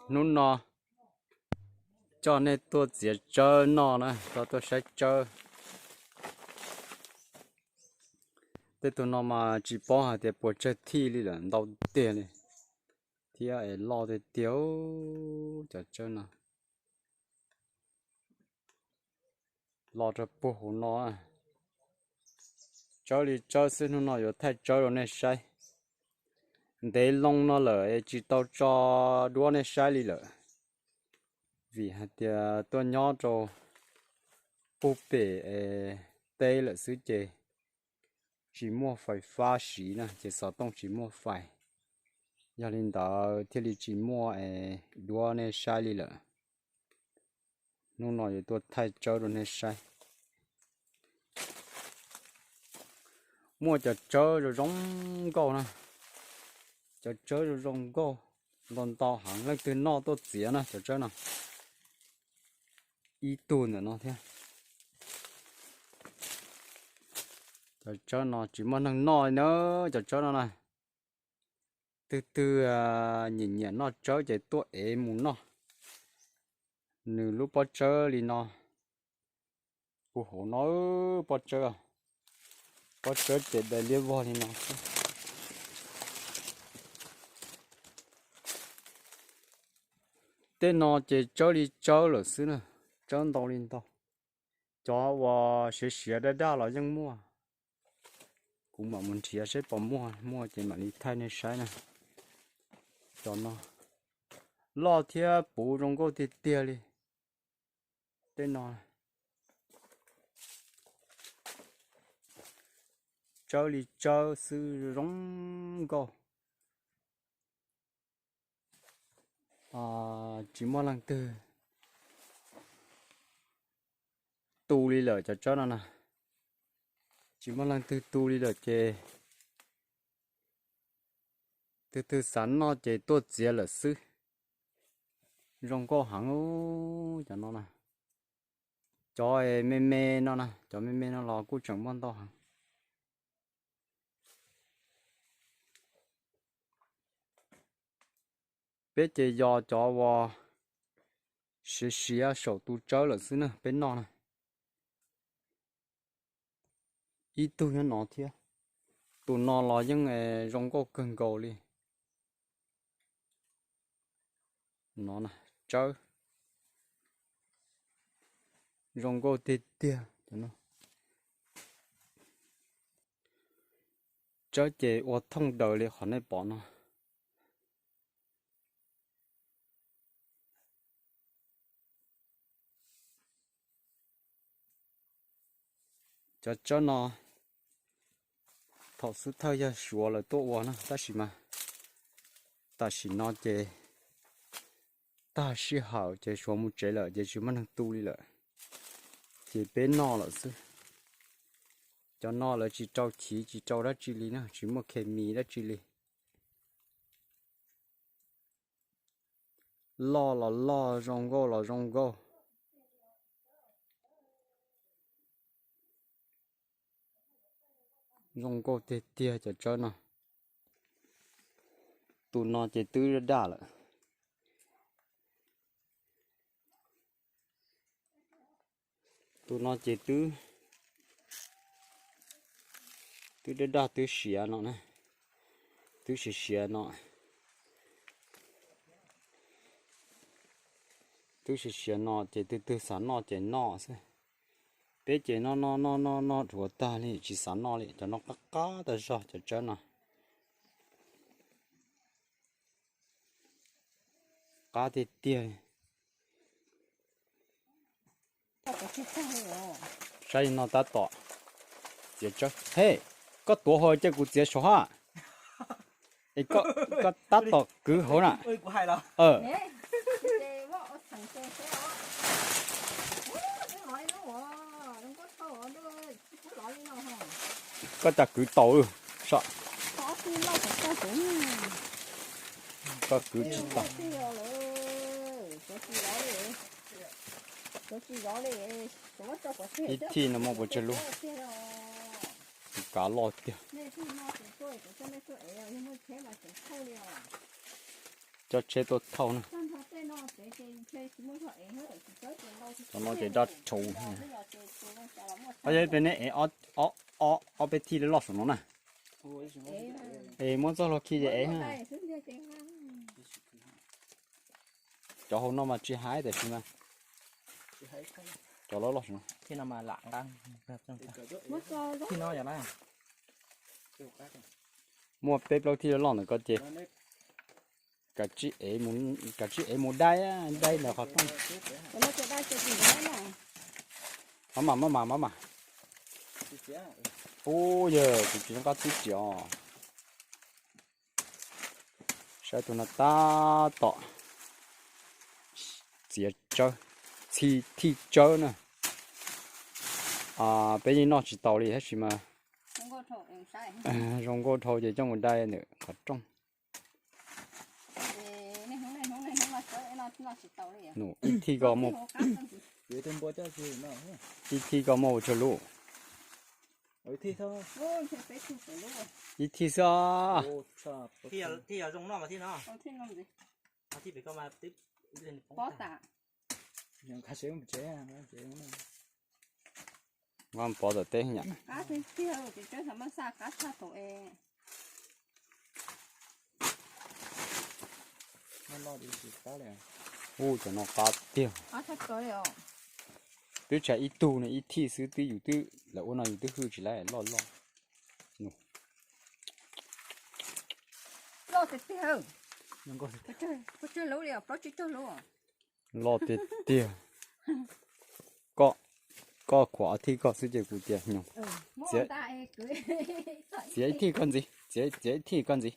Hnub no coj nej tuaj txiav tsawb noj na, coj tuaj saib tsawb. Tej tug no mas tsis paub hais tias puas tsawg thij li lawm, ntau tiag li, thiab es loj tiag tiag. Cov tsawb no los rau puag hauv no. Tsawb li tsawb xwb, hnub no yuav thaij tsawb rau nej saib. Ntev loo no lawm es tsis tau tso duab nej saib li lawm, vim hais tias tuaj nyob rau puag pem teb lawm xwb ces tsis muaj fais fab siv na, ces xov tooj tsis muaj fais. Yog li ntawd thiaj li tsis muaj duab nej saib li lawm. Hnub no yuav tuaj thaij tsawb rau nej saib. Muaj cov tsawb zoo zoo nkauj na, cov tsawb zoo zoo nkauj, ntau ntau heev, leej twg noj tuaj txiav na cov tsawb no. Ib tug ntawm no thiab. Cov tsawb no tsis muaj neeg noj li na, cov tsawb no na. Twg twg nyiam nyiam noj tsawb ces tuaj ev mus noj. Nws lub pob tsawb li no, puag hauv no, pob tsawb, pob tsawb ces dai liab vog li no xwb. Tej no ces tsawb li tsawb lawm xwb na, tsawb ntau li ntau. Cov uas siav siav daj daj los yeej muaj. Kuv mam mus nrhiav seb puas muaj, muaj ces mam li thaij nej saib na. Cov no loj thiab puv zoo nkauj tiag tiag li. Tej no tsawb li tsawb xwb, zoo nkauj. Tsis muaj leej twg tu li lawm cov tsawb no na. Tsis muaj leej twg tu li lawm ces twg twg xav noj ces tuaj txiav lawm xwb. Zoo nkauj heev cov no na. Cov me me no na, cov me me no los kuj tseem muaj ntau heev. Peb ces yog cov uas siav siav saum tus tsawb lawm xwb na, peb noj na. Ib tug nyob no thiab. Tus no los yeej zoo nkauj kawg nkaus li. No na, tsawb zoo nkauj tiag tiag. Tsawb ces ua thooj daws li qhov nej pom no. Cov tsawb no thaum xub thawj yog Suav lawv tuaj ua na, tab sis mas tam sim no ces tag sij hawm ces Suav mus tsev lawm ces tsis muaj neeg tu li lawm, ces peb noj lawm xwb. Cov no lawv tsis rau chiv tsis rau dab tsi li na, tsis muaj khes mis dab tsi li. Loj los loj, zoo nkauj los zoo nkauj. Zoo nkauj tiag tiag cov tsawb no. Tus no ces twb daj daj lawm. Tus no ces twb, twb daj daj twb siav no na, twb siav siav no. Twb siav siav no ces twg twg xav noj ces noj xwb. Peb ces noj noj noj noj noj dhuav tag li tsis xav noj li, cov no qab qab tag zog cov tsawb no. Qab tiag tiag. Saib li no tab tom txiav tsawb. He, koj tuav hauv cia kuv txiav saum hab. Es koj tab tom kwv hauv na. Koj cas kwv tau, koj kwv tsis tau. Ib thij no muaj pua tsawg lub. Kav loj tiag. Coj tsheb tuaj thauj na. Cov no ces daj rhuv. Ob yog peb neb ev ob peb thij loj loj saum no na. Es muab txoj hlua khi ces ev. Cov hauv no mas tsis haib tiam sis mas cov loj loj saum no. Muaj peb plaub thij loj loj ntawm ko ces kav tsij ev mus dai, dai ntawm qhov rooj. Mab mas, mab mas, mab mas. Ub, yog kuv tsis nco qab tib riam os. Saib tus no tab tom txiav tsawb, txhij thij tsawb na. Peb yeej noj tsis tau li tab sis mas zoo nkauj dhau ces coj mus dai ntawm qhov rooj. Nws ib thij ko muaj, ib thij ko muaj ua tsawg lub? Ib thij xwb. Nqa pov tom teb nyam. Ub, cov no qab tiag. Twb tshaib ib tug no ib thij xwb twb yus twb lawv ua no yus twb hwj tsis laib loj loj. Loj tiag tiag. Loj tiag tiag. Koj khuam ob thij koj xwb ces kuv tias nyoog. Txiav ib thij koj ntxiv, txiav ib thij koj ntxiv.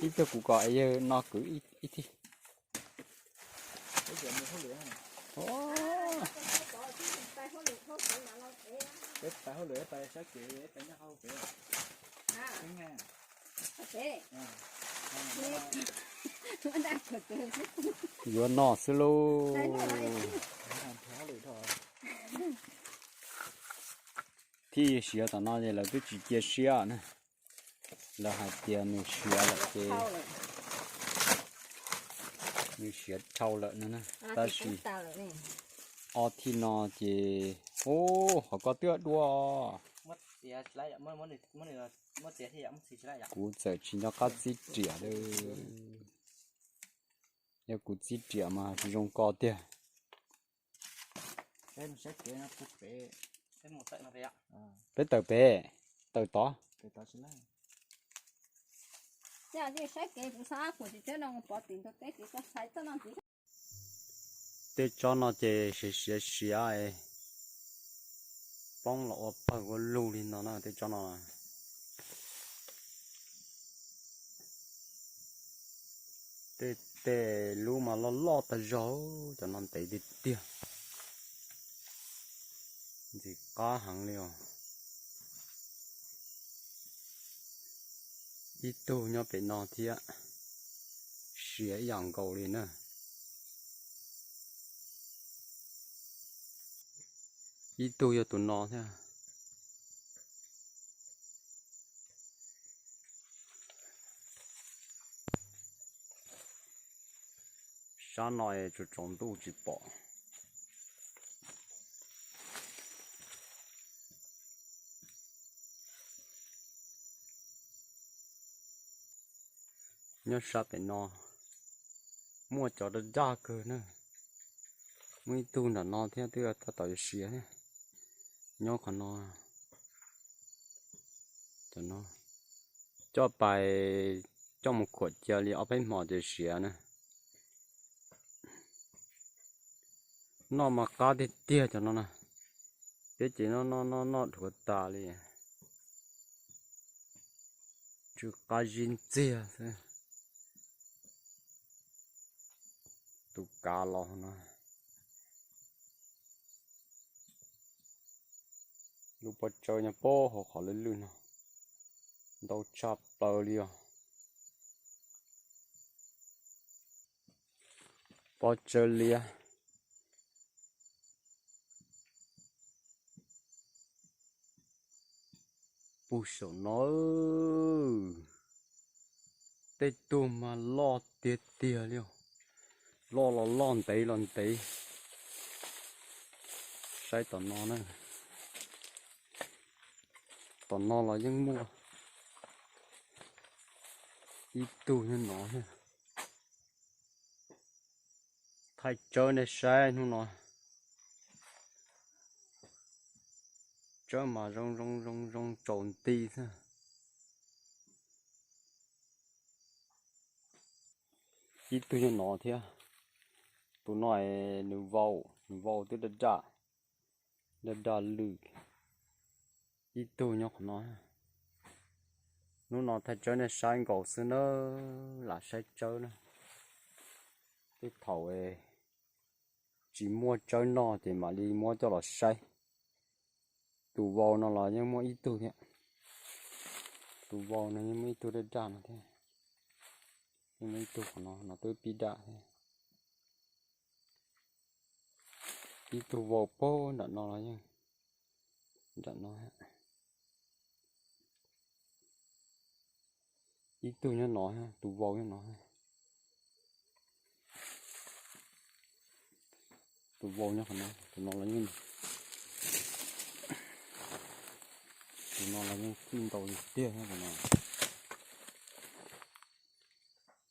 Ib pliag kuv kom yawg no kwv ib thij. Yuav noj xwb lauj. Thij siav tom no ces lawv twb tsis cia siab na. Lawv hais tias nws siav lawm ces, nws siav dhau lawm no na. Tab sis ob thij no ces, ub, qhov ko twb dua. Kuv txawm tsis nco qab txib riam li. Yog kuv txib riam mas tsis zoo ko tiag. Peb tawm pem, tawm tod. Tej tsob no ces siav siav siav, poob los ua pawg ua lug li no na tej tsob no. Tej tej lub mas loj loj tag zog, cov no ntev tiag tiag. Ntxim qab heev li os. Ib tug nyob pem no thiab, siav ib yam nkaus li na. Ib tug yog tus no thiab. Sab no tsaus tsaus ntuj tsis pom. Nyob sab pem no muaj cov daj daj kawg na. Muaj ib tug nram no thiab twb tab tom yuav siav thiab. Nyob qhov no, cov no coj pais coj mus khuam cia li ob peb hmo ces siav na. Noj mas qab tiag tiag cov no na. Peb ces noj noj noj noj dhuav tas li. Tsw qab zib ntxiag xwb. Tus kav los no. Lub pob tsawb nyob puag hauv qhov lwj lwj no, ntau tshaj plaws li os. Pob tsawb liab. Puag saum no, tej tug mas loj tiag tiag li os. Loj los loj ntev los ntev. Saib tom no na. Tom no los yeej muaj ib tug nyob no thiab. Thaij tsawb nej saib hnub no. Tsawb mas zoo zoo zoo zoo tsaus nti xwb. Ib tug nyob no thiab. Tus no es nws vau, nws vau twb daj daj, daj daj lwj. Ib tug nyob qhov no. Hnub no thaij tsawb nej saib nkaus xwb na, lam saib tsawb na. Tej thaum tsis muaj tsawb noj ces mam li muab coj los saib. Tus vau no los yeej muaj ib tug thiab. Tus vau no yeej muaj ib tug daj daj no thiab. Yeej muaj ib tug qhov no, no twb pib daj thiab. Ib tug vau pag nram no los yeej, nram no. Ib tug nyob no, tus vau nyob no. Tus vau nyob qhov no, tus no los yeej, tus no los yeej thij ntau tiag thiab tus no.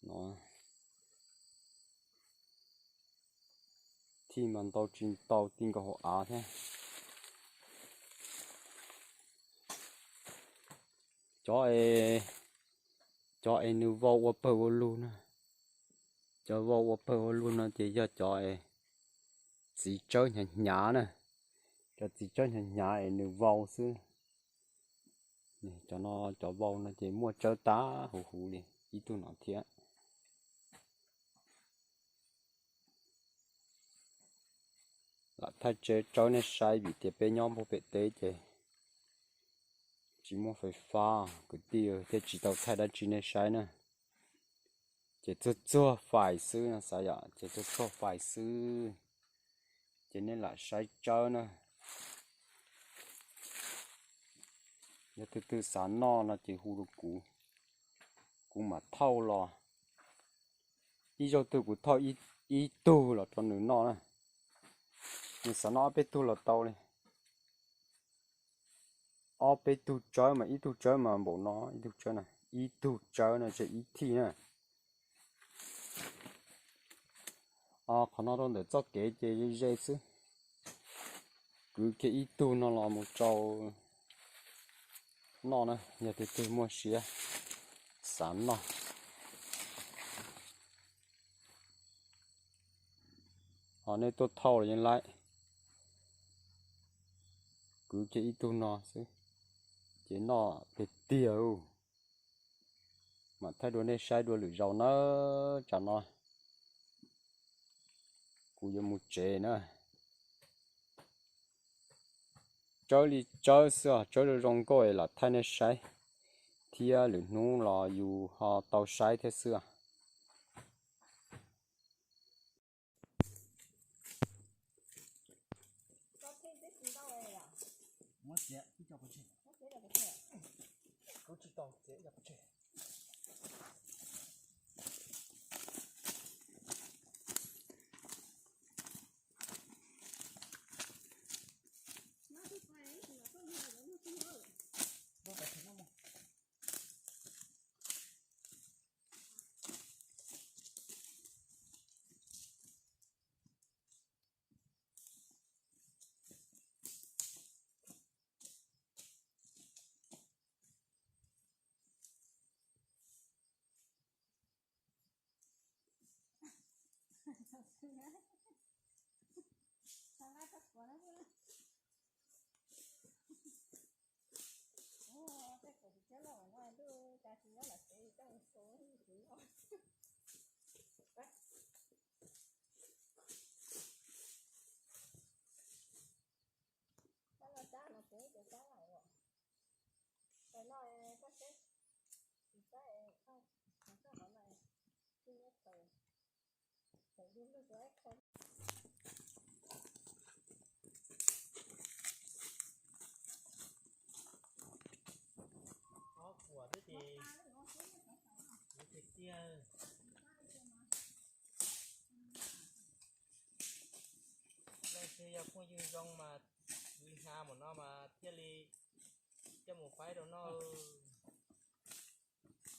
No thij mas ntau tsis ntau ti nkaus hauv av thiab. Cov es, cov es nws vau ua pawg ua lug na, cov vau ua pawg ua lug no ces yog cov es txiv tsawb hnyav hnyav na. Cov txiv tsawb hnyav hnyav es nws vau xwb. Cov no, cov vau no ces muaj tsawb tag huv huv li, ib tug no thiab. Lam thaij tsawb nej saib vim tias peb nyob npog pem teb ces tsis muaj fais fab, kwv tij thiaj tsis tau thaij dab tsi nej saib na. Ces txuag txuag fais xwb no xav yom, ces txuag txuag fais xwb. Ces nej lam saib tsawb na. Yog tus twg xav noj no ces hu rau kuv, kuv mam thauj los. Ib zaug twg kuv thauj ib tug los rau nws noj na. Nws xav noj ob peb tug los tau li. Ob peb tug tsawb mas ib tug tsawb mas npaum no, ib tug tsawb na, ib tug tsawb no tseg ib thij na. Qhov no rau ntawm txoj kev ces ze ze xwb. Kwv kiag ib tug no los mus rau noj na, yog tus twg muaj siab xav noj. Ho nej tuaj thauj los yeej laib. Kwv kiag ib tug no xwb, ces noj tiag tiag. Mam thaij dua nej saib dua lwm zaus na. Tsam no kuv yuav mus tsev na. Tsawb li tsawb xwb os, tsawb zoo zoo nkauj es lam thaij nej saib, thiab lwm hnub los yus ho tau saib thiab xwb os. Ob puas xwb ces tiag tiag. Yog phooj ywg zoo mas hnyav mus no mas thiaj li coj mus faib rau noj.